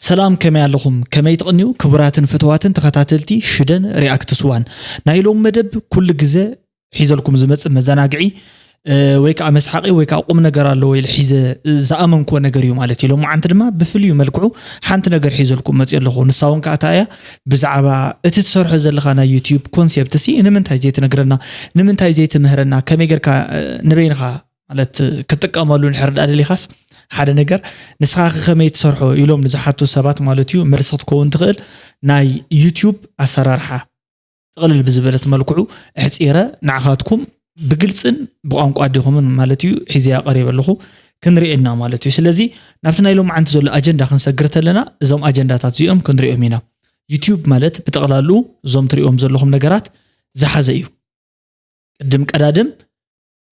ሰላም፣ ከመይ ኣለኹም? ከመይ ትቕንዩ? ክቡራትን ፍትዋትን ተኸታተልቲ ሽደን ሪኣክትስ ዋን፣ ናይ ሎም መደብ ኩሉ ግዘ ሒዘልኩም ዝመጽእ መዘናግዒ ወይ ከዓ መስሓቂ ወይ ከዓ ቁም ነገር ኣለዎ ኢለ ሒዘ ዝኣመንክዎ ነገር እዩ ማለት እዩ። ሎማዓንቲ ድማ ብፍልዩ መልክዑ ሓንቲ ነገር ሒዘልኩም መፅእ ኣለኹ። ንሳ እውን ከዓ እያ ብዛዕባ እቲ ትሰርሖ ዘለካ ናይ ዩቲዩብ ኮንሴፕት ሲ ንምንታይ ዘይትነግረና? ንምንታይ ዘይትምህረና? ከመይ ጌርካ ንበይንካ ማለት ክትጥቀመሉ ንሕርዳ ደሊኻስ ሓደ ነገር ንስኻ ከመይ ትሰርሖ ኢሎም ንዝሓቱ ሰባት ማለት እዩ መልሲ ክትከውን ትኽእል። ናይ ዩቲዩብ ኣሰራርሓ ጥቕልል ብዝበለት መልክዑ ኣሕፂረ ንዓኻትኩም ብግልፅን ብቋንቋ ኣዴኹምን ማለት እዩ ሒዘያ ቀሪበ ኣለኹ። ክንርኢ ኢና ማለት እዩ። ስለዚ ናብቲ ናይ ሎማዓንቲ ዘሎ ኣጀንዳ ክንሰግር ተለና እዞም ኣጀንዳታት እዚኦም ክንሪኦም ኢና። ዩቲዩብ ማለት ብጠቕላሉ እዞም ትሪኦም ዘለኹም ነገራት ዝሓዘ እዩ። ቅድም ቀዳድም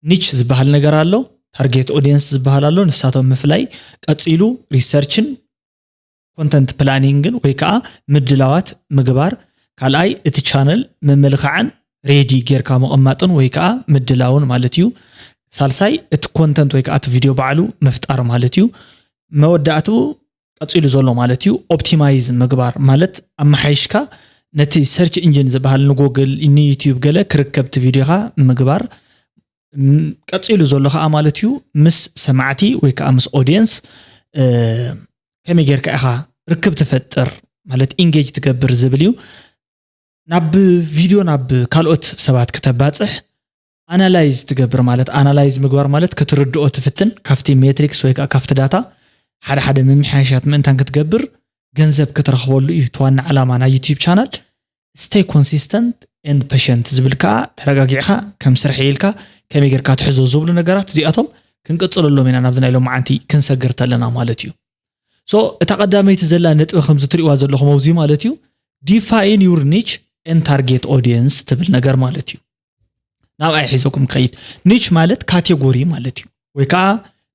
ኒች ዝበሃል ነገር ኣሎ፣ ታርጌት ኦዲየንስ ዝበሃል ኣሎ፣ ንሳቶም ምፍላይ፣ ቀፂሉ ሪሰርችን ኮንተንት ፕላኒንግን ወይ ከዓ ምድላዋት ምግባር፣ ካልኣይ እቲ ቻነል ምምልኻዕን ሬዲ ጌርካ ምቕማጥን ወይ ከዓ ምድላውን ማለት እዩ። ሳልሳይ እቲ ኮንተንት ወይ ከዓ እቲ ቪድዮ ባዕሉ ምፍጣር ማለት እዩ። መወዳእትኡ ቀፂሉ ዘሎ ማለት እዩ ኦፕቲማይዝ ምግባር ማለት ኣመሓይሽካ ነቲ ሰርች ኢንጂን ዝበሃል ንጎግል ንዩቲዩብ ገለ ክርከብ እቲ ቪድዮኻ ምግባር። ቀፂሉ ዘሎ ከዓ ማለት እዩ ምስ ሰማዕቲ ወይ ከዓ ምስ ኦዲየንስ ከመይ ጌርካ ኢኻ ርክብ ትፈጥር ማለት ኢንጌጅ ትገብር ዝብል እዩ። ናብ ቪድዮ ናብ ካልኦት ሰባት ክተባፅሕ ኣናላይዝ ትገብር ማለት ኣናላይዝ ምግባር ማለት ክትርድኦ ትፍትን ካብቲ ሜትሪክስ ወይ ከዓ ካብቲ ዳታ ሓደ ሓደ ምምሕያሻት ምእንታን ክትገብር ገንዘብ ክትረኽበሉ እዩ እቲ ዋና ዓላማ ናይ ዩቲዩብ ቻናል። Stay consistent and patient ዝብል ከዓ ተረጋጊዕካ ከም ስርሐይ ኢልካ ከመይ ጌርካ ትሕዞ ዝብሉ ነገራት እዚኣቶም ክንቅፅለሎም ኢና ናብዚ ናይ ሎማዓንቲ ክንሰግር ተለና ማለት እዩ። So እታ ቀዳመይቲ ዘላ ነጥቢ ከምዚ ትሪእዋ ዘለኹም ኣብዚ ማለት እዩ define your niche and target audience ትብል ነገር ማለት እዩ። ናብኣይ ሒዘኩም ከይድ። ኒች ማለት ካቴጎሪ ማለት እዩ ወይ ከዓ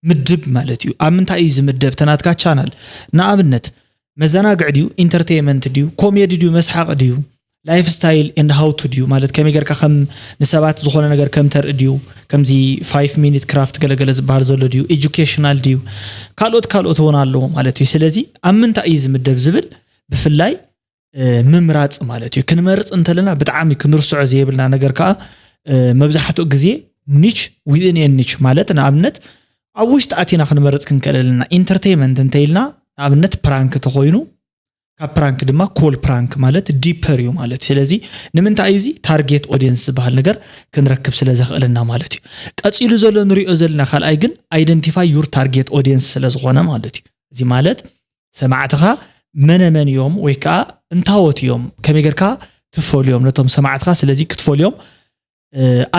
ምድብ ማለት እዩ። ኣብ ምንታይ እዩ ዝምደብ ተናትካ ቻናል? ንኣብነት መዘናግዕ ድዩ፣ ኢንተርቴንመንት ድዩ፣ ኮሜዲ ድዩ፣ መስሓቂ ድዩ፣ ላይፍ ስታይል and how to ድዩ ማለት ከመይ ጌርካ ከም ንሰባት ዝኾነ ነገር ከም ተርኢ ድዩ፣ ከምዚ ፋይቭ ሚኒት ክራፍት ገለገለ ዝበሃል ዘሎ ድዩ፣ ኤጁኬሽናል ድዩ፣ ካልኦት ካልኦት እውን ኣለዎ ማለት እዩ። ስለዚ ኣብ ምንታይ እዩ ዝምደብ ዝብል ብፍላይ ምምራፅ ማለት እዩ። ክንመርፅ እንተለና ብጣዕሚ ክንርስዖ ዘየብልና ነገር ከዓ መብዛሕትኡ ግዜ ኒች ዊዝን ኒች ማለት ንኣብነት ኣብ ውሽጢ ኣቲና ክንመርፅ ክንክእል ኣለና። ኢንተርቴንመንት እንተኢልና ንኣብነት ፕራንክ ተኮይኑ ካብ ፕራንክ ድማ ኮል ፕራንክ ማለት ዲፐር እዩ ማለት። ስለዚ ንምንታይ እዩ እዚ ታርጌት ኦዲየንስ ዝበሃል ነገር ክንረክብ ስለ ዘኽእልና ማለት እዩ። ቀፂሉ ዘሎ ንሪኦ ዘለና ካልኣይ ግን identify your target audience ስለ ዝኾነ ማለት እዩ። እዚ ማለት ሰማዕትኻ መነመን እዮም ወይ ከዓ እንታወት እዮም ከመይ ጌርካ ትፈልዮም ነቶም ሰማዕትኻ። ስለዚ ክትፈልዮም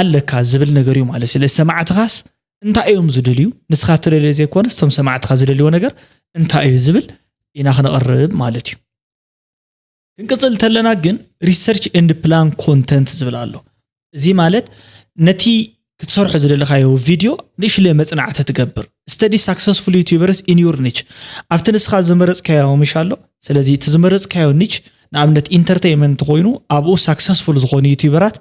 ኣለካ ዝብል ነገር እዩ ማለት። ስለዚ ሰማዕትኻስ እንታይ እዮም ዝደልዩ? ንስኻ ትደልዮ ዘይኮነስ እቶም ሰማዕትኻ ዝደልይዎ ነገር እንታይ እዩ ዝብል ኢና ክነቕርብ ማለት እዩ። ክንቅፅል ተለና ግን research and plan content ዝብል ኣሎ። እዚ ማለት ነቲ ክትሰርሖ ዝደለካዮ ቪድዮ ንእሽለ መፅናዕቲ ትገብር። Study successful YouTubers in your niche። ኣብቲ ንስኻ ዝመረፅካዮ ምሽ ኣሎ። ስለዚ እቲ ዝመረፅካዮ ኒች ንኣብነት ኢንተርቴይመንት ኮይኑ ኣብኡ ሳክሰስፉል ዝኾኑ ዩቲዩበራት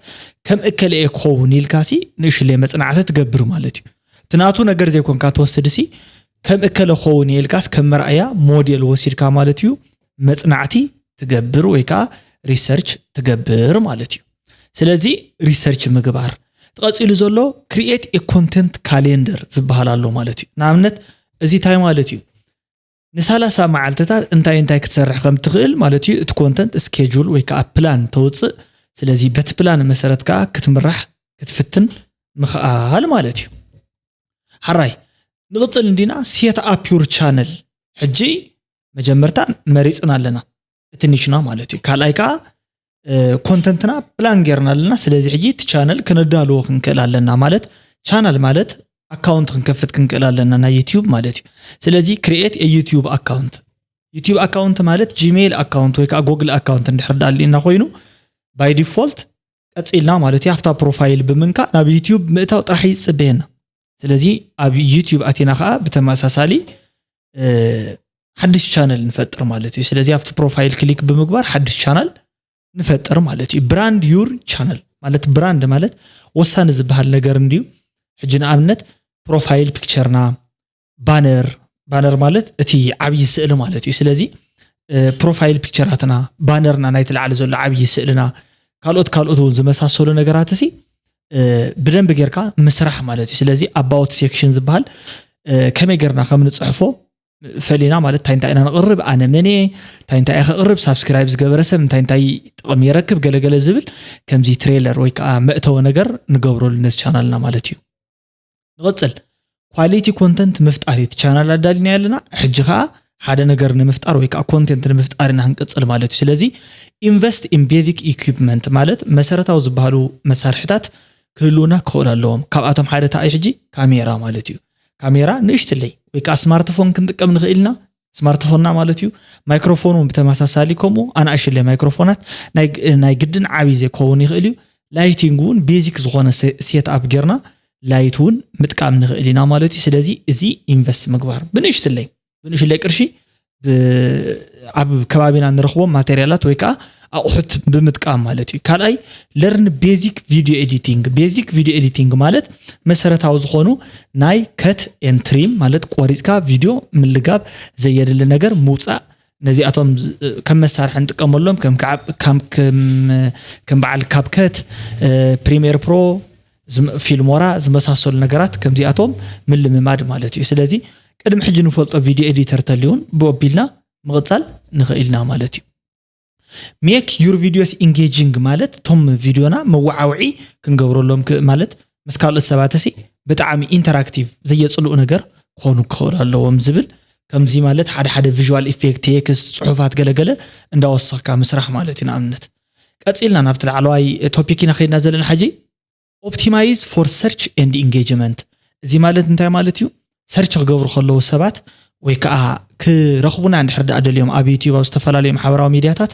ከም እከለኤ ክኸውን ኢልካሲ ንእሽለ መፅናዕቲ ትገብር ማለት እዩ። እቲ ናቱ ነገር ዘይኮንካ ትወስድ ሲ ከም እከለ ክኸውን ኢልካስ ከም መርኣያ ሞዴል ወሲድካ ማለት እዩ መፅናዕቲ ትገብር ወይ ከዓ ሪሰርች ትገብር ማለት እዩ። ስለዚ ሪሰርች ምግባር። ተቐፂሉ ዘሎ create a content calendar ዝበሃል ኣሎ ማለት እዩ። ንኣብነት እዚ እንታይ ማለት እዩ? ንሳላሳ መዓልትታት እንታይ እንታይ ክትሰርሕ ከም ትኽእል ማለት እዩ። እቲ ኮንተንት ስኬጁል ወይ ከዓ ፕላን ተውፅእ። ስለዚ በቲ ፕላን መሰረት ከዓ ክትምራሕ ክትፍትን ምኽኣል ማለት እዩ። ሓራይ ንቕፅል እንዲና set up your channel። ሕጂ መጀመርታ መሪፅና ኣለና እቲ ኒችና ማለት እዩ። ካልኣይ ከዓ ኮንተንትና ፕላን ጌርና ኣለና። ስለዚ ሕጂ እቲ ቻነል ክነዳልዎ ክንክእል ኣለና ማለት ቻናል ማለት ኣካውንት ክንከፍት ክንክእል ኣለና ናይ ዩቲዩብ ማለት እዩ። ስለዚ create a YouTube account። ዩቲዩብ ኣካውንት ማለት ጂሜይል ኣካውንት ወይ ከዓ ጉግል ኣካውንት እንድሕር ዳልዩና ኮይኑ ባይ ዲፎልት ቀፂልና ማለት እዩ ኣብታ ፕሮፋይል ብምንካ ናብ ዩቲዩብ ምእታው ጥራሕ ይፅበየና። ስለዚ ኣብ ዩቲዩብ ኣቲና ከዓ ብተመሳሳሊ ሓድሽ ቻነል ንፈጥር ማለት እዩ። ስለዚ ኣብቲ ፕሮፋይል ክሊክ ብምግባር ሓድሽ ቻናል ንፈጥር ማለት እዩ። Brand your channel ማለት ብራንድ ማለት ወሳኒ ዝበሃል ነገር እንድዩ። ሕጂ ንኣብነት ፕሮፋይል ፒክቸርና ባነር፣ ባነር ማለት እቲ ዓብዪ ስእሊ ማለት እዩ። ስለዚ ፕሮፋይል ፒክቸራትና፣ ባነርና፣ ናይቲ ላዕሊ ዘሎ ዓብዪ ስእልና፣ ካልኦት ካልኦት እውን ዝመሳሰሉ ነገራት ሲ ብደንብ ጌርካ ምስራሕ ማለት እዩ። ስለዚ ኣባውት ሴክሽን ዝበሃል ከመይ ጌርና ከም ንፅሕፎ ፈሊና ማለት እንታይ እንታይ ኢና ነቕርብ፣ ኣነ መን እየ፣ እንታይ እንታይ እየ ከቕርብ፣ ሳብስክራይብ ዝገበረ ሰብ እንታይ እንታይ ጥቕሚ ይረክብ፣ ገለገለ ዝብል ከምዚ ትሬለር ወይ ከዓ መእተወ ነገር ንገብረሉ ነዚ ቻናልና ማለት እዩ። ንቐፅል። ኳሊቲ ኮንተንት ምፍጣር እዩ። እቲ ቻናል ኣዳሊና ኣለና። ሕጂ ከዓ ሓደ ነገር ንምፍጣር ወይ ከዓ ኮንቴንት ንምፍጣር ኢና ክንቅፅል ማለት እዩ። ስለዚ ኢንቨስት ኢን ቤዚክ ኢኩፕመንት ማለት መሰረታዊ ዝበሃሉ መሳርሕታት ክህልውና ክኽእሉ ኣለዎም። ካብኣቶም ሓደ ተኣይ ሕጂ ካሜራ ማለት እዩ። ካሜራ ንእሽትለይ ወይ ከዓ ስማርትፎን ክንጥቀም ንኽእል ኢና። ስማርትፎንና ማለት እዩ። ማይክሮፎን እውን ብተመሳሳሊ ከምኡ ኣናእሽለይ ማይክሮፎናት ናይ ግድን ዓብዪ ዘይከውን ይኽእል እዩ። ላይቲንግ እውን ቤዚክ ዝኾነ ሴት ኣፕ ጌርና ላይት እውን ምጥቃም ንኽእል ኢና ማለት እዩ። ስለዚ እዚ ኢንቨስት ምግባር ብንእሽትለይ ብንእሽለይ ቅርሺ ኣብ ከባቢና ንረኽቦም ማቴሪያላት ወይ ከዓ ኣቑሑት ብምጥቃም ማለት እዩ። ካልኣይ ለርን ቤዚክ ቪዲዮ ኤዲቲንግ። ቤዚክ ቪዲዮ ኤዲቲንግ ማለት መሰረታዊ ዝኾኑ ናይ ከት ኤን ትሪም ማለት ቆሪፅካ ቪዲዮ ምልጋብ ዘየድሊ ነገር ምውፃእ ነዚኣቶም ከም መሳርሒ ንጥቀመሎም ከም በዓል ካብከት፣ ፕሪሚየር ፕሮ፣ ፊልሞራ ዝመሳሰሉ ነገራት ከምዚኣቶም ምልምማድ ማለት እዩ። ስለዚ ቅድሚ ሕጂ ንፈልጦ ቪድዮ ኤዲተር ተልዩን ብኡ ኣቢልና ምቕፃል ንኽእል ኢና ማለት እዩ። ሜክ ዩር ቪዲዮስ ኢንጌጂንግ ማለት እቶም ቪድዮና መወዓውዒ ክንገብረሎም ማለት ምስ ካልኦት ሰባት ሲ ብጣዕሚ ኢንተራክቲቭ ዘየፅልኡ ነገር ክኾኑ ክኽእሉ ኣለዎም ዝብል ከምዚ ማለት ሓደ ሓደ ቪዥዋል ኢፌክት ቴክስት ፅሑፋት ገለገለ እንዳወሰኽካ ምስራሕ ማለት እዩ። ንኣብነት ቀፂልና ናብቲ ላዕለዋይ ቶፒክ ኢና ከይድና ዘለና ሕጂ ኦፕቲማይዝ ፎር ሰርች ኤንድ ኢንጌጅመንት። እዚ ማለት እንታይ ማለት እዩ? ሰርች ክገብሩ ከለዉ ሰባት ወይ ከዓ ክረኽቡና እንድሕር ደኣ ደልዮም ኣብ ዩቲዩብ ኣብ ዝተፈላለዩ ማሕበራዊ ሚዲያታት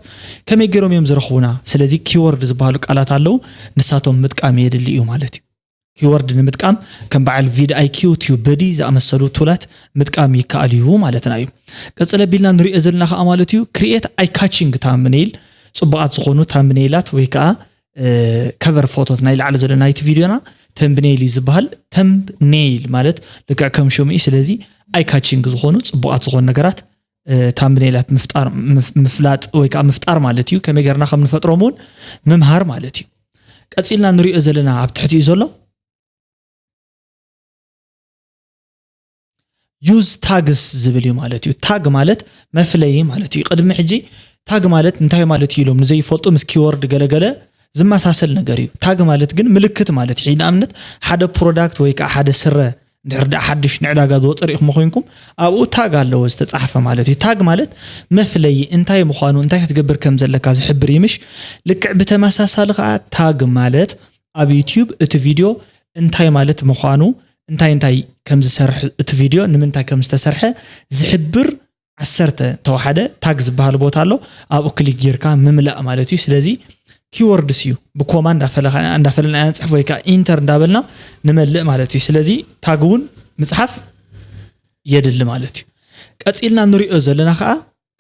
ከመይ ገይሮም እዮም ዝረኽቡና? ስለዚ ኪወርድ ዝበሃሉ ቃላት ኣለዉ፣ ንሳቶም ምጥቃም የድሊ እዩ ማለት እዩ። ኪወርድ ንምጥቃም ከም በዓል ቪድ ኣይኪዩ ቲዩብ በዲ ዝኣመሰሉ ቱላት ምጥቃም ይከኣል እዩ ማለትና እዩ። ቀፅለ ቢልና ንሪኦ ዘለና ከዓ ማለት እዩ ክሪኤት ኣይ ካቺንግ ታምኔይል፣ ፅቡቃት ዝኾኑ ታምኔይላት ወይ ከዓ ከቨር ፎቶት ናይ ላዕሊ ዘሎ ናይቲ ቪድዮና ተምብኔይል እዩ ዝበሃል። ተምብኔይል ማለት ልክዕ ከም ሽሙ እዩ። ስለዚ ኣይ ካቺንግ ዝኾኑ ፅቡቃት ዝኾኑ ነገራት ታምብኔይላት ምፍላጥ ወይ ከዓ ምፍጣር ማለት እዩ። ከመይ ገርና ከም ንፈጥሮም እውን ምምሃር ማለት እዩ። ቀፂልና ንሪኦ ዘለና ኣብ ትሕቲ እዩ ዘሎ ዩዝ ታግስ ዝብል እዩ ማለት እዩ። ታግ ማለት መፍለይ ማለት እዩ። ቅድሚ ሕጂ ታግ ማለት እንታይ ማለት እዩ ኢሎም ንዘይፈልጡ ምስ ኪወርድ ገለገለ ዝመሳሰል ነገር እዩ። ታግ ማለት ግን ምልክት ማለት እዩ። ንኣብነት ሓደ ፕሮዳክት ወይ ከዓ ሓደ ስረ እንድሕር ደኣ ሓድሽ ንዕዳጋ ዝወፀ ርኢኹም ኮይንኩም ኣብኡ ታግ ኣለዎ ዝተፃሕፈ ማለት እዩ። ታግ ማለት መፍለይ እንታይ ምዃኑ እንታይ ክትገብር ከም ዘለካ ዝሕብር ይምሽ። ልክዕ ብተመሳሳሊ ከዓ ታግ ማለት ኣብ ዩቲዩብ እቲ ቪድዮ እንታይ ማለት ምዃኑ እንታይ እንታይ ከም ዝሰርሕ እቲ ቪድዮ ንምንታይ ከም ዝተሰርሐ ዝሕብር ዓሰርተ ተወሓደ ታግ ዝበሃል ቦታ ኣሎ። ኣብኡ ክሊክ ጌርካ ምምላእ ማለት እዩ። ስለዚ ኪወርድስ እዩ ብኮማ እንዳፈለና እንዳፈለና ኢና ንፅሕፍ ወይ ከዓ ኢንተር እንዳበልና ንመልእ ማለት እዩ። ስለዚ ታግ እውን ምፅሓፍ የድሊ ማለት እዩ። ቀፂልና ንሪኦ ዘለና ከዓ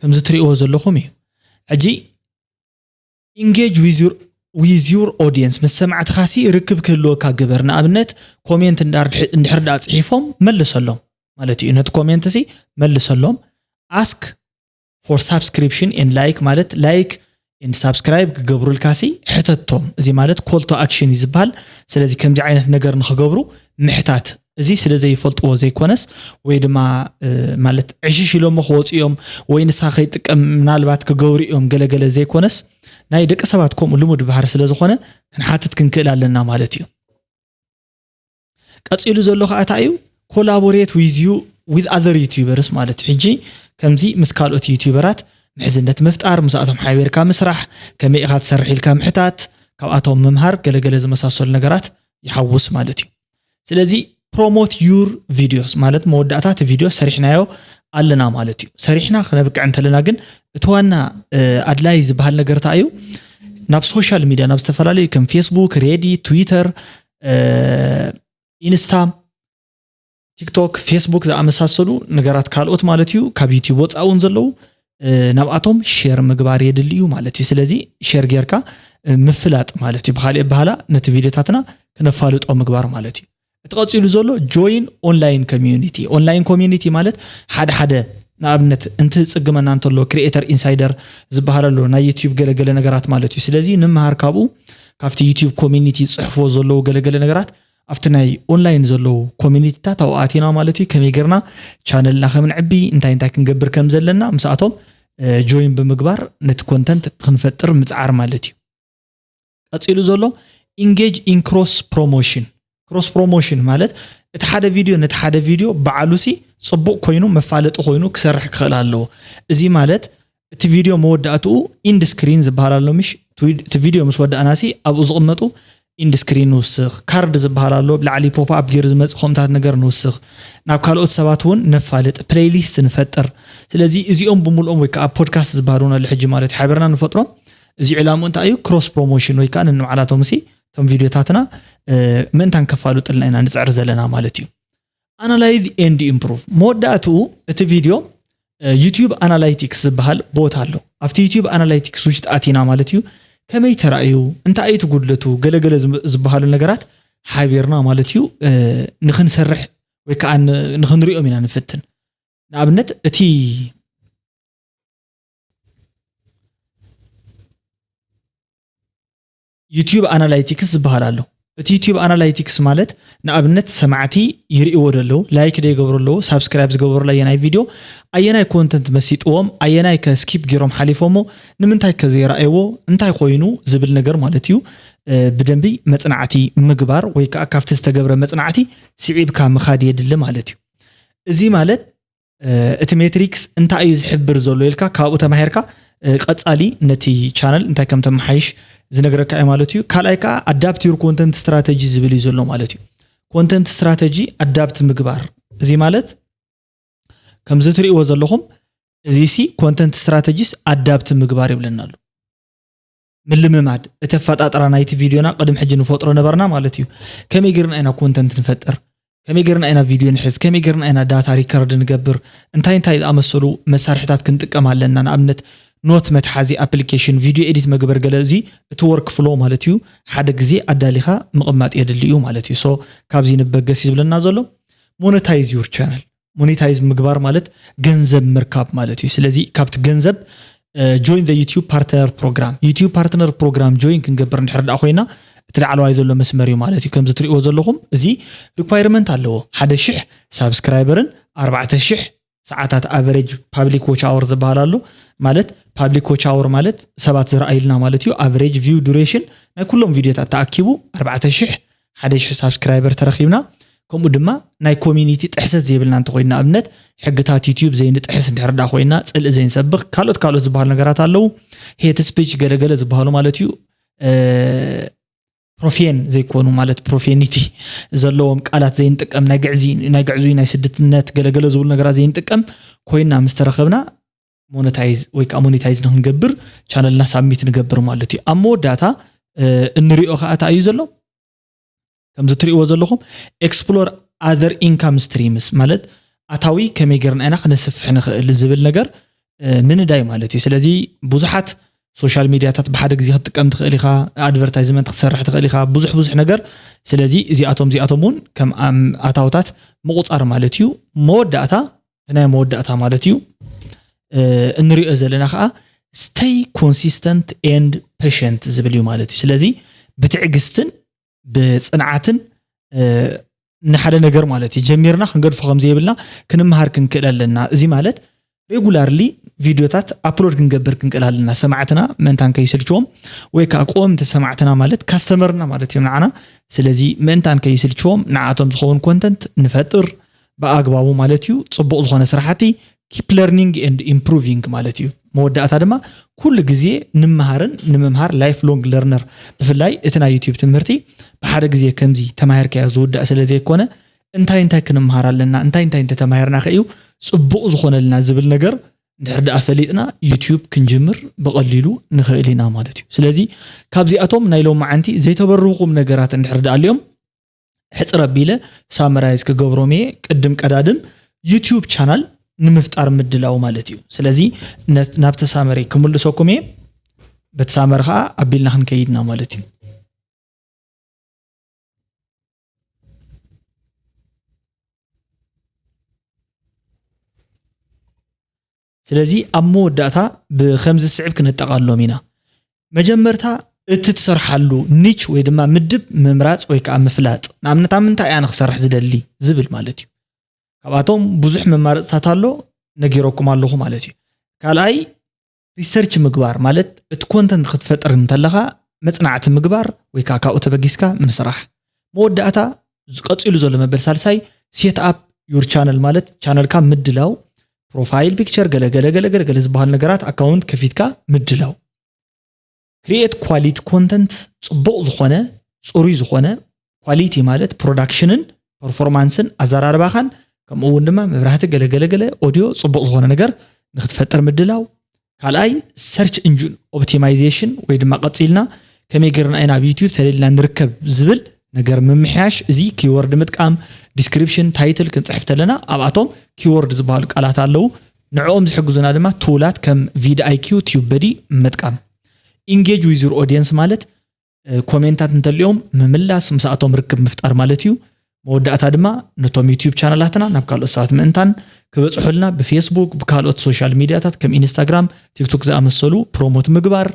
ከምዚ ትሪእዎ ዘለኹም እዩ። ሕጂ ኢንጌጅ ዊዝ ዩር ኦዲየንስ ምስ ሰማዕትኻሲ ርክብ ክህልወካ ግበር። ንኣብነት ኮሜንት እንድሕር ደኣ ፅሒፎም መልሰሎም ማለት እዩ። ነቲ ኮሜንት ሲ መልሰሎም። ኣስክ ፎር ሳብስክሪፕሽን ኤንድ ላይክ ማለት ላይክ ኤንድ ሳብስክራይብ ክገብሩልካ ሲ ሕተቶም። እዚ ማለት ኮል ቱ ኣክሽን እዩ ዝበሃል። ስለዚ ከምዚ ዓይነት ነገር ንክገብሩ ምሕታት እዚ ስለ ዘይፈልጥዎ ዘይኮነስ ወይ ድማ ማለት ዕሽሽ ኢሎሞ ክወፁ እዮም ወይ ንስኻ ከይጥቀም ምናልባት ክገብሩ እዮም ገለገለ ዘይኮነስ ናይ ደቂ ሰባት ከምኡ ልሙድ ባህሪ ስለ ዝኾነ ክንሓትት ክንክእል ኣለና ማለት እዩ። ቀፂሉ ዘሎ ከዓ እንታይ እዩ? ኮላቦሬት ዊዝ ዩ ዊዝ ኣዘር ዩቲዩበርስ ማለት ሕጂ ከምዚ ምስ ካልኦት ዩቲዩበራት ምሕዝነት ምፍጣር ምስኣቶም ሓቢርካ ምስራሕ ከመይ ኢኻ ትሰርሕ ኢልካ ምሕታት ካብኣቶም ምምሃር ገለገለ ዝመሳሰሉ ነገራት ይሓውስ ማለት እዩ። ስለዚ ፕሮሞት ዩር ቪዲዮስ ማለት መወዳእታ እቲ ቪድዮ ሰሪሕናዮ ኣለና ማለት እዩ። ሰሪሕና ክነብቅዕ እንተለና ግን እቲ ዋና ኣድላይ ዝበሃል ነገር እንታይ እዩ? ናብ ሶሻል ሚድያ ናብ ዝተፈላለዩ ከም ፌስቡክ፣ ሬዲ፣ ትዊተር፣ ኢንስታ፣ ቲክቶክ፣ ፌስቡክ ዝኣመሳሰሉ ነገራት ካልኦት ማለት እዩ ካብ ዩቲዩብ ወፃእ እውን ዘለዉ ናብኣቶም ሼር ምግባር የድሊ እዩ ማለት እዩ። ስለዚ ሼር ጌርካ ምፍላጥ ማለት እዩ። ብካሊእ ኣበሃላ ነቲ ቪድዮታትና ክነፋልጦ ምግባር ማለት እዩ። እቲ ቀፂሉ ዘሎ ጆይን ኦንላይን ኮሚዩኒቲ። ኦንላይን ኮሚዩኒቲ ማለት ሓደ ሓደ ንኣብነት እንትጽግመና እንተሎ፣ ክሪኤተር ኢንሳይደር ዝበሃል ኣሎ፣ ናይ ዩቲዩብ ገለገለ ነገራት ማለት እዩ። ስለዚ ንምሃር ካብኡ፣ ካብቲ ዩቲዩብ ኮሚኒቲ ዝጽሕፍዎ ዘለዉ ገለገለ ነገራት ኣብቲ ናይ ኦንላይን ዘለዉ ኮሚኒቲታት ኣብኡ ኣቲና ማለት እዩ። ከመይ ጌርና ቻነልና ከም ንዕቢ፣ እንታይ እንታይ ክንገብር ከም ዘለና ምስኣቶም ጆይን ብምግባር ነቲ ኮንተንት ክንፈጥር ምጽዓር ማለት እዩ። ቀጺሉ ዘሎ ኢንጌጅ ኢን ክሮስ ፕሮሞሽን። ክሮስ ፕሮሞሽን ማለት እቲ ሓደ ቪድዮ ነቲ ሓደ ቪድዮ ባዕሉ ሲ ጽቡቕ ኮይኑ፣ መፋለጢ ኮይኑ ክሰርሕ ክኽእል ኣለዎ። እዚ ማለት እቲ ቪድዮ መወዳእትኡ ኢንድ ስክሪን ዝበሃል ኣሎ፣ ምሽ? እቲ ቪድዮ ምስ ወዳእና ሲ ኣብኡ ዝቕመጡ ኢንድ ስክሪን ንውስኽ፣ ካርድ ዝበሃል ኣሎ፣ ብላዕሊ ፖፕ ኣፕ ገይሩ ዝመጽእ ከምታት ነገር ንውስኽ፣ ናብ ካልኦት ሰባት እውን ነፋልጥ፣ ፕሌይሊስት ንፈጥር። ስለዚ እዚኦም ብምልኦም ወይ ከዓ ፖድካስት ዝበሃል እውን ኣሎ ሕጂ ማለት እዩ፣ ሓቢርና ንፈጥሮም። እዚ ዕላምኡ እንታይ እዩ? ክሮስ ፕሮሞሽን ወይ ከዓ ነንባዕላቶም ሲ እቶም ቪድዮታትና ምእንታን ከፋልጡልና ኢና ንፅዕር ዘለና ማለት እዩ። ኣናላይዝ ኤንድ ኢምፕሩቭ፣ መወዳእትኡ እቲ ቪድዮ ዩቲዩብ ኣናላይቲክስ ዝበሃል ቦታ ኣሎ። ኣብቲ ዩቲዩብ ኣናላይቲክስ ውሽጢ ኣቲና ማለት እዩ፣ ከመይ ተራእዩ፣ እንታይ እዩ እቲ ጉድለቱ፣ ገለገለ ዝበሃሉ ነገራት ሓቢርና ማለት እዩ ንክንሰርሕ ወይ ከዓ ንክንሪኦም ኢና ንፍትን። ንኣብነት እቲ ዩቲዩብ ኣናላይቲክስ ዝበሃል ኣሎ። እቲ ዩቲዩብ ኣናላይቲክስ ማለት ንኣብነት ሰማዕቲ ይርእይዎ ደለዉ፣ ላይክ ዶ ይገብሩ ኣለዉ፣ ሳብስክራይብ ዝገበሩላ ኣየናይ ቪድዮ፣ ኣየናይ ኮንተንት መሲጥዎም፣ ኣየናይ ከ ስኪፕ ገይሮም ሓሊፎሞ፣ ንምንታይ ከ ዘይረኣይዎ፣ እንታይ ኮይኑ ዝብል ነገር ማለት እዩ። ብደንቢ መፅናዕቲ ምግባር ወይ ከዓ ካብቲ ዝተገብረ መፅናዕቲ ስዒብካ ምኻድ የድሊ ማለት እዩ። እዚ ማለት እቲ ሜትሪክስ እንታይ እዩ ዝሕብር ዘሎ ኢልካ ካብኡ ተማሂርካ ቀፃሊ ነቲ ቻነል እንታይ ከም ተመሓይሽ ዝነግረካ እዩ ማለት እዩ። ካልኣይ ከዓ ኣዳፕት ዩር ኮንተንት ስትራተጂ ዝብል እዩ ዘሎ ማለት እዩ። ኮንተንት ስትራተጂ ኣዳፕት ምግባር፣ እዚ ማለት ከምዚ ትሪእዎ ዘለኹም እዚ ሲ ኮንተንት ስትራተጂስ ኣዳፕት ምግባር ይብለና ኣሎ። ምልምማድ እቲ ኣፈጣጥራ ናይቲ ቪድዮና ቅድም ሕጂ ንፈጥሮ ነበርና ማለት እዩ። ከመይ ጌርና ኢና ኮንተንት ንፈጥር፣ ከመይ ጌርና ኢና ቪድዮ ንሕዝ፣ ከመይ ጌርና ኢና ዳታ ሪከርድ ንገብር፣ እንታይ እንታይ ዝኣመሰሉ መሳርሕታት ክንጥቀም ኣለና። ንኣብነት ኖት መትሓዚ ኣፕሊኬሽን፣ ቪድዮ ኤዲት መግበር ገለ፣ እዚ እቲ ወርክ ፍሎ ማለት እዩ። ሓደ ግዜ ኣዳሊኻ ምቕማጥ የድሊ እዩ ማለት እዩ። ሶ ካብዚ ንበገስ ይብለና ዘሎ። ሞነታይዝ ዩር ቻነል፣ ሞኔታይዝ ምግባር ማለት ገንዘብ ምርካብ ማለት እዩ። ስለዚ ካብቲ ገንዘብ ጆይን ዩቲዩብ ፓርትነር ፕሮግራም፣ ዩቲዩብ ፓርትነር ፕሮግራም ጆይን ክንገብር እንድሕር ደኣ ኮይና እቲ ላዕለዋይ ዘሎ መስመር እዩ ማለት እዩ። ከምዚ ትሪእዎ ዘለኹም እዚ ሪኳይርመንት ኣለዎ። ሓደ ሽሕ ሳብስክራይበርን ኣርባዕተ ሽሕ ሰዓታት ኣቨሬጅ ፓብሊክ ዎች ኣወር ዝበሃል ኣሎ። ማለት ፓብሊክ ዎች ኣወር ማለት ሰባት ዝረኣይልና ማለት እዩ። ኣቨሬጅ ቪው ዱሬሽን ናይ ኩሎም ቪድዮታት ተኣኪቡ ኣርባዕተ ሽሕ፣ ሓደ ሽሕ ሳብስክራይበር ተረኺብና፣ ከምኡ ድማ ናይ ኮሚኒቲ ጥሕሰት ዘይብልና እንተኾይኑ፣ ንኣብነት ሕግታት ዩቲዩብ ዘይንጥሕስ እንድሕር ደኣ ኮይና፣ ጽልኢ ዘይንሰብኽ፣ ካልኦት ካልኦት ዝበሃሉ ነገራት ኣለዉ። ሄት ስፒች ገለገለ ዝበሃሉ ማለት እዩ። ፕሮፌን ዘይኮኑ ማለት ፕሮፌኒቲ ዘለዎም ቃላት ዘይንጥቀም፣ ናይ ግዕዚ ናይ ግዕዙይ ናይ ስድትነት ገለገለ ዝብሉ ነገራት ዘይንጥቀም ኮይና ምስ ተረኸብና ሞነታይዝ ወይ ከዓ ሞኔታይዝ ንክንገብር ቻነልና ሳብሚት ንገብር ማለት እዩ። ኣብ መወዳእታ እንሪኦ ከዓ እንታይ እዩ ዘሎ? ከምዚ ትሪእዎ ዘለኹም ኤክስፕሎር ኣዘር ኢንካም ስትሪምስ ማለት ኣታዊ ከመይ ጌርና ኢና ክነስፍሕ ንኽእል ዝብል ነገር ምንዳይ ማለት እዩ። ስለዚ ብዙሓት ሶሻል ሚድያታት ብሓደ ግዜ ክትጥቀም ትኽእል ኢኻ፣ ኣድቨርታይዝመንት ክትሰርሕ ትኽእል ኢኻ፣ ብዙሕ ብዙሕ ነገር። ስለዚ እዚኣቶም እዚኣቶም እውን ከም ኣታውታት ምቑፃር ማለት እዩ። መወዳእታ እቲ ናይ መወዳእታ ማለት እዩ እንሪኦ ዘለና ከዓ stay consistent and patient ዝብል እዩ ማለት እዩ። ስለዚ ብትዕግስትን ብፅንዓትን ንሓደ ነገር ማለት እዩ ጀሚርና ክንገድፎ ከምዘይብልና ክንመሃር ክንክእል ኣለና። እዚ ማለት ሬጉላርሊ ቪድዮታት ኣፕሎድ ክንገብር ክንክእል ኣለና። ሰማዕትና ምእንታን ከይስልችዎም ወይ ከዓ ቀወምቲ ሰማዕትና ማለት ካስተመርና ማለት እዮም ንዓና። ስለዚ ምእንታን ከይስልችዎም ንዓቶም ዝኸውን ኮንተንት ንፈጥር ብኣግባቡ ማለት እዩ። ፅቡቕ ዝኾነ ስራሕቲ keep learning and improving ማለት እዩ። መወዳእታ ድማ ኩሉ ግዜ ንምሃርን ንምምሃር ላይፍ ሎንግ ለርነር። ብፍላይ እቲ ናይ ዩቲዩብ ትምህርቲ ብሓደ ግዜ ከምዚ ተማሂርካዮ ዝውዳእ ስለ ዘይኮነ እንታይ እንታይ ክንምሃር ኣለና፣ እንታይ እንታይ እንተተማሂርና ከ እዩ ፅቡቕ ዝኾነልና ዝብል ነገር እንድሕር ደኣ ፈሊጥና ዩቲዩብ ክንጅምር ብቐሊሉ ንኽእል ኢና ማለት እዩ። ስለዚ ካብዚኣቶም ናይ ሎማዓንቲ ዘይተበርሁኹም ነገራት እንድሕር ደኣ ኣልዮም ሕፅር ኣቢለ ሳመራይዝ ክገብሮም እየ። ቅድም ቀዳድም ዩቲዩብ ቻናል ንምፍጣር ምድላው ማለት እዩ። ስለዚ ናብቲ ሳመሪ ክምልሰኩም እየ። በቲ ሳመሪ ከዓ ኣቢልና ክንከይድና ማለት እዩ። ስለዚ ኣብ መወዳእታ ብከምዚ ዝስዕብ ክነጠቓሎም ኢና። መጀመርታ እቲ ትሰርሓሉ ኒች ወይ ድማ ምድብ ምምራፅ ወይ ከዓ ምፍላጥ። ንኣብነት ኣብ ምንታይ እያ ንክሰርሕ ዝደሊ ዝብል ማለት እዩ። ካብኣቶም ብዙሕ መማረፅታት ኣሎ፣ ነጊረኩም ኣለኹ ማለት እዩ። ካልኣይ ሪሰርች ምግባር ማለት እቲ ኮንተንት ክትፈጥር እንተለኻ መፅናዕቲ ምግባር ወይ ከዓ ካብኡ ተበጊስካ ምስራሕ። መወዳእታ ዝቀፂሉ ዘሎ መበል ሳልሳይ ሴት ኣፕ ዩር ቻነል ማለት ቻነልካ ምድላው፣ ፕሮፋይል ፒክቸር ገለ ገለ ገለ ገለ ገለ ዝበሃሉ ነገራት ኣካውንት ከፊትካ ምድላው። ክሪኤት ኳሊቲ ኮንተንት፣ ፅቡቕ ዝኾነ ፅሩይ ዝኾነ ኳሊቲ ማለት ፕሮዳክሽንን ፐርፎርማንስን ኣዘራርባኻን ከምኡ እውን ድማ መብራህቲ ገለገለገለ ኦዲዮ ፅቡቕ ዝኾነ ነገር ንክትፈጥር ምድላው። ካልኣይ ሰርች ኢንጂን ኦፕቲማይዜሽን ወይ ድማ ቀፂልና ከመይ ገርና ኢና ኣብ ዩቲዩብ ተደሊልና ንርከብ ዝብል ነገር ምምሕያሽ። እዚ ኪወርድ ምጥቃም፣ ዲስክሪፕሽን ታይትል ክንፅሕፍ ተለና ኣብኣቶም ኪወርድ ዝበሃሉ ቃላት ኣለዉ። ንዕኦም ዝሕግዙና ድማ ቱላት ከም ቪድ ኣይኪዩ ቲዩብ በዲ ምጥቃም። ኢንጌጅ ዊዝ ዩር ኦዲየንስ ማለት ኮሜንታት እንተልዮም ምምላስ ምስኣቶም ርክብ ምፍጣር ማለት እዩ። መወዳእታ ድማ ነቶም ዩቲዩብ ቻነላትና ናብ ካልኦት ሰባት ምእንታን ክበፅሑልና ብፌስቡክ ብካልኦት ሶሻል ሚዲያታት ከም ኢንስታግራም ቲክቶክ ዝኣመሰሉ ፕሮሞት ምግባር።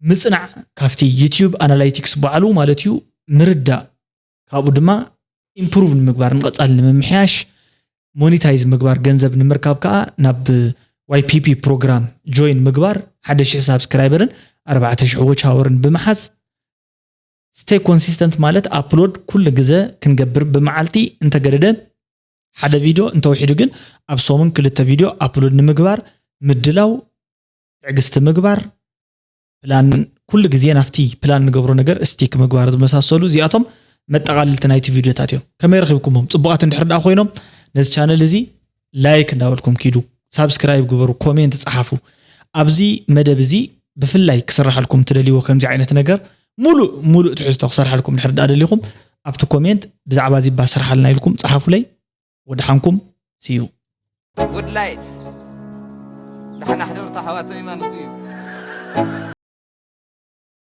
ምፅናዕ ካብቲ ዩቲዩብ ኣናላይቲክስ ባዕሉ ማለት እዩ ምርዳእ ካብኡ ድማ ኢምፕሩቭ ንምግባር ንቐፃሊ ንምምሕያሽ ሞኒታይዝ ምግባር ገንዘብ ንምርካብ ከዓ ናብ ዋይፒፒ ፕሮግራም ጆይን ምግባር ሓደ ሽሕ ሳብስክራይበርን ኣርባዕተ ሽሕ ዎች ሃወርን ብምሓዝ ስቴይ ኮንሲስተንት ማለት ኣፕሎድ ኩሉ ግዘ ክንገብር ብመዓልቲ እንተገደደ ሓደ ቪድዮ እንተውሒዱ ግን ኣብ ሰሙን ክልተ ቪድዮ ኣፕሎድ ንምግባር ምድላው ትዕግስቲ ምግባር ፕላን ኩሉ ግዜ ናብቲ ፕላን ንገብሮ ነገር ስቲክ ምግባር ዝመሳሰሉ እዚኣቶም መጠቓልልቲ ናይቲ ቪድዮታት እዮም። ከመይ ረኺብኩሞም? ፅቡቓት እንድሕር ደኣ ኮይኖም ነዚ ቻነል እዚ ላይክ እንዳበልኩም ኪዱ ሳብስክራይብ ግበሩ፣ ኮሜንት ፀሓፉ። ኣብዚ መደብ እዚ ብፍላይ ክስራሓልኩም ትደልይዎ ከምዚ ዓይነት ነገር ሙሉእ ሙሉእ ትሕዝቶ ክሰርሓልኩም ድሕር ደኣ ደሊኹም ኣብቲ ኮሜንት ብዛዕባ ዚባ ስርሓልና ኢልኩም ፀሓፉለይ። ወድሓንኩም ስዩ። Good light ንሓና ሕደርቶ ኣሕዋተይ ማለት እዩ።